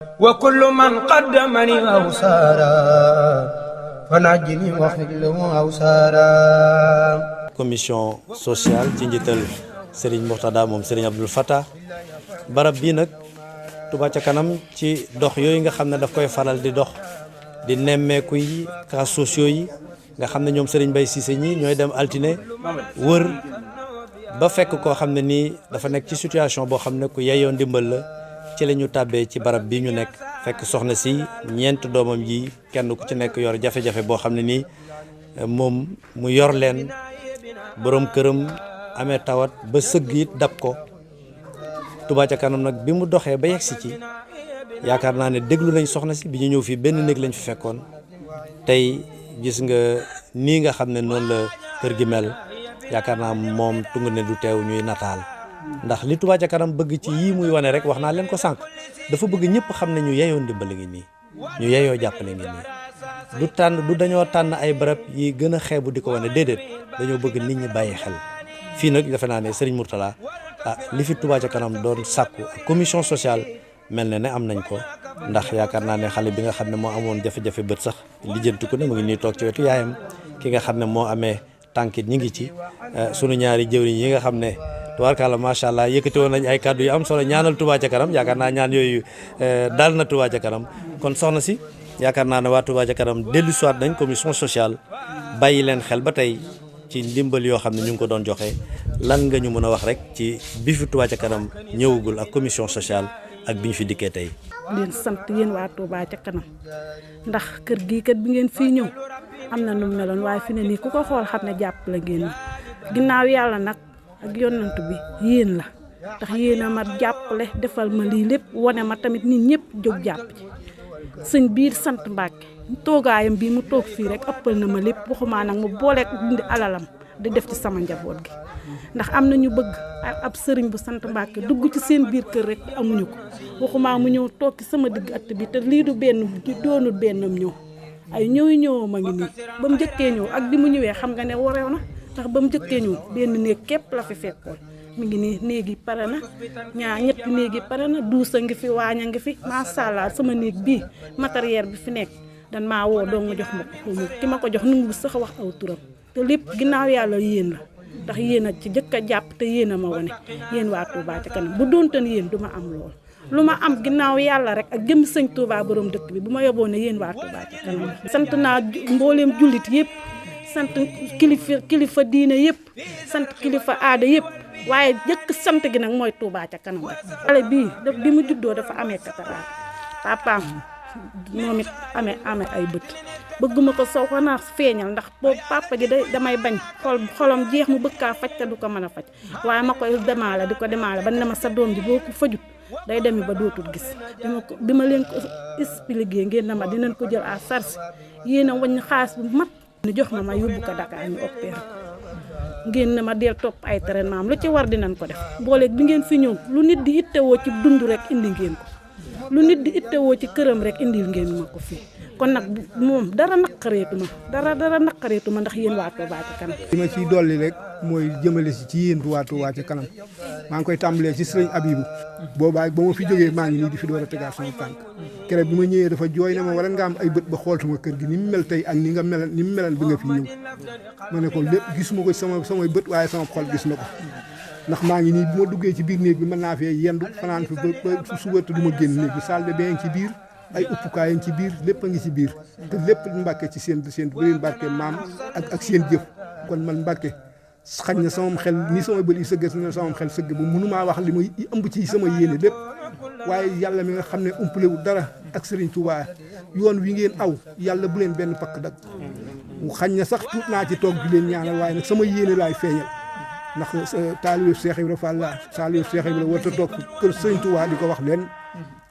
وكل من قدمني أو سارا فنجني واخفض له أو سارا. commission sociale ci njiital Serigne Mourtada moom Serigne Abdoul Fattah barab bii nag Touba ca kanam ci dox yooyu nga xam ne daf koy faral di dox di nemmeeku yi cas sociaux yi nga xam ne ñoom Serigne Mbaye Cissé ñi ñooy dem altine wër ba fekk koo xam ne nii dafa nekk ci situation boo xam ne ku yeyoo ndimbal la ci la ñu tàbbee ci barab bi ñu nekk fekk soxna si ñeent doomam yi kenn ku ci nekk yor jafe-jafe boo xam ne nii moom mu yor leen boroom këram amee tawat ba sëgg it dab ko Touba ca kanam nag bi mu doxee ba yegsi ci yaakaar naa ne déglu nañ soxna si bi ñu ñëw fii benn néeg lañ fi fekkoon tey gis nga nii nga xam ne noonu la kër gi mel yaakaar naa moom tungu ne du teew ñuy nataal ndax li Touba ca kanam bëgg ci yii muy wane rek wax naa leen ko sànq dafa bëgg ñëpp xam ne ñu yeyoo ndimbali ngi nii ñu yeyoo jàppale ngi nii du dañoo tànn ay barab yi gën a xeebu di ko wane déedéet dañoo bëgg nit ñi bàyyi xel fii nag defe naa ne Serigne Mourtada li fi Touba ca kanam doon sàkku ak commission sociale mel na ne am nañ ko ndax yaakaar naa ne xale bi nga xam ne moo amoon jafe-jafe bët sax lijjantu ko ne mu ngi nii toog ci wetu yaayam ki nga xam ne moo amee tànkit ñi ngi ci sunu ñaari jëwriñ yi nga xam ne tubaarkàlla macha allah yëkkati woon nañ ay kàddu yu am solo ñaanal Touba ca kanam yaakaar naa ñaan yooyu daal na Touba ca kanam kon soxna si yaakaar naa ne waa Touba ca kanam dellu siwaat nañ commission sociale bàyyi leen xel ba tey ci ndimbal yoo xam ne ñu ngi ko doon joxe lan nga ñu mën a wax rek ci bi fi Touba ca kanam ñëwagul ak commission sociale ak bi ñu fi dikkee tey. leen sant yéen waa Touba ca kanam ndax kër gii kat bi ngeen fii ñëw am na nu meloon waaye fi ne nii ku ko xool xam ne jàppale ngeen ginnaaw yàlla nag ak yonent bi yéen la ndax yéen a ma jàppale defal ma lii lépp wane ma tamit nit ñëpp jóg jàpp ci sëñ biir sant Mbàkke toogaayam bii mu toog fii rek ëppal na ma lépp waxumaa nag mu booleek dindi alalam di def ci sama njaboot gi ndax am na ñu bëgg ab sëriñ bu sant Mbàkke dugg ci seen biir kër rek amuñu ko waxumaa mu ñëw toog ci sama digg at bi te lii du benn doonul bennam ñëw ay ñëw ma ngi nii ba mu njëkkee ñëw ak bi mu ñëwee xam nga ne wareew na ndax ba mu njëkkee ñëw benn néeg képp la fi fekkoon mi ngi nii néeg yi pare na ñetti néeg yi pare na duus a ngi fi waañ a ngi fi macha allah sama néeg bii matériel bi fi nekk dan maa woo doo nga jox ma ko ki ma ko jox nu ngi sax wax aw turam te lépp ginnaaw yàlla yéen la ndax yéen a ci jëkk a jàpp te yéen a ma wane yéen waa Touba ca kanam bu doontan yéen du ma am lool lu ma am ginnaaw yàlla rek ak jëm sëñ Touba borom dëkk bi bu ma yóbboo ne yéen waa Touba ca kanam sant naa mbooleem jullit yëpp sant kilifa diine yëpp sant kilifa aada yëpp waaye jëkk sant gi nag mooy Touba ca kanam rek xale bii bi mu juddoo dafa amee cataracte papaam moom it amee ay bët bëgguma ko soo ko naa feeñal ndax boobu papa ji damay bañ xolam jeex mu bëgg kaa faj te du ko mën a faj waaye ma koy demaale di ko demaale ba ne ma sa doom ji boo ko fajut day demi ba dootul gis bi ma leen ko expliqué ngeen na ma dinañ ko jël à charge yéen a wañ xaalis bu mat ni jox ma yóbbu ko Dakar ñu opéré ngeen na ma del topp ay traitement am lu ci war dinañ ko def booleeg bi ngeen fi ñëw lu nit di ittewoo ci dund rek indi ngeen ko lu nit di ittewoo ci këram rek indil ngeen ma ko fii kon nag moom dara naqareetu ma dara naqareetu ma ndax yéen waa Touba ca kanam. li ma ciy dolli rek mooy jëmale si ci yéen waa Touba ca kanam maa ngi koy tàmbalee ci sëriñ Abibu boobaa ba ma fi jógee maa ngi nii di fi door a tegaat sama tànk keroog bi ma ñëwee dafa jooy ne ma war nga am ay bët ba xooltuma kër gi ni mu mel tey ak ni mu melan bi nga fi ñëw ma ne ko lépp gisuma ko samay bët waaye sama xol gis na ko ndax maa ngi nii bu ma duggee ci biir néeg bi mën naa fee yendu fanaan fi ba suba te du ma génn néeg bi salle de bain ci biir ay uppukaay yi ci biir lépp a ngi ci biir te lépp Mbàkke ci seen bëri Mbàkke maam ak seen jëf kon man Mbàkke xañ na sama xel ni sama bët yi sëgg na sama xel sëgg ba mënumaa wax li may ëmb ci sama yéene lépp waaye yàlla mi nga xam ne umpalewu dara ak Serigne Touba yoon wi ngeen aw yàlla bu leen benn pakk dak xañ na sax tuut naa ci toog di leen ñaanal waaye nag sama yéene laay feeñal ndax taalibe Cheikh Ibra Fall la taalibe Cheikh Ibra warta toog kër Serigne Touba di ko wax leen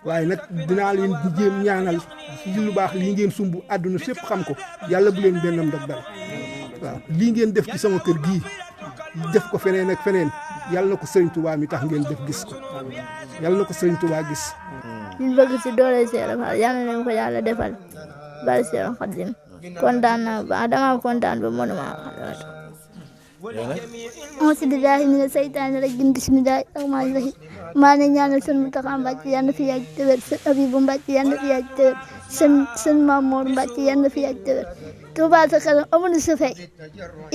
waaye nag dinaa leen jéem ñaanal ci lu baax lii ngeen sumb àdduna sépp xam ko yàlla bu leen bennam dak dal waaw lii ngeen def ci sama kër gii def ko feneen ak feneen yàlla na ko Serigne Touba mi tax ngeen def gis ko yàlla na ko Serigne Touba gis. ñu bëgg ci doole Cheikh Ibra Fall yàlla na ko yàlla defal bari Cheikh Khadim kontaan naa ba dama kontaan ba mënuma wax auzu billaahi mina seytaani rajiim bismillaahi rahmaani rahiim maa ngi ñaanal sëñ Mountakha Mbacké yal na fi yàgg te wér sëñ Abibou Mbacké yal na fi yàgg te wér sëñ Mamour Mbacké yal na fi yàgg te wér Touba ca kanam amuñu sa fay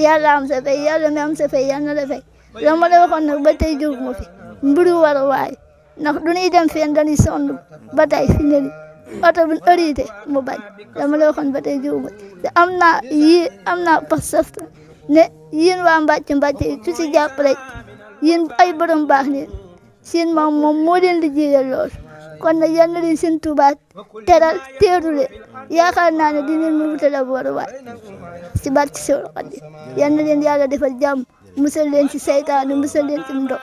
yàlla am sa fay yàlla mi am sa fay yal na la fay la ma la waxoon nag ba tey jóg ma fi mburu war a waay ndax du ñuy dem fenn dañuy sonn ba tey fi ne nii oto bu ërité mu bañ la ma la waxoon ba tey jóg ma te am naa pas-pas ne yéen waa Mbàcce yi su si jàpp rek yéen ay borom baax ne seen maam moom moo leen liggéeyal lool kon nag yal na leen seen Tuuba teral teeru leen yaakaar naa ne dinañ mu wutal ab waruwaay si barke Seex Xaadim yal na leen yàlla defal jàmm musal leen ci seytaane musal leen ci ndox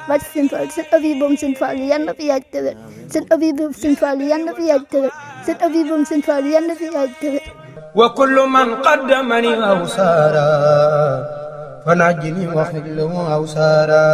barke seen Fall seen Abibou seen Fall yal na fi yàgg te wér seen Abibou seen Fall yal na fi yàgg te wér seen Abibou seen Fall yal na fi yàgg te wér وكل من قدمني أوسارا فنجني واخفض له أوسارا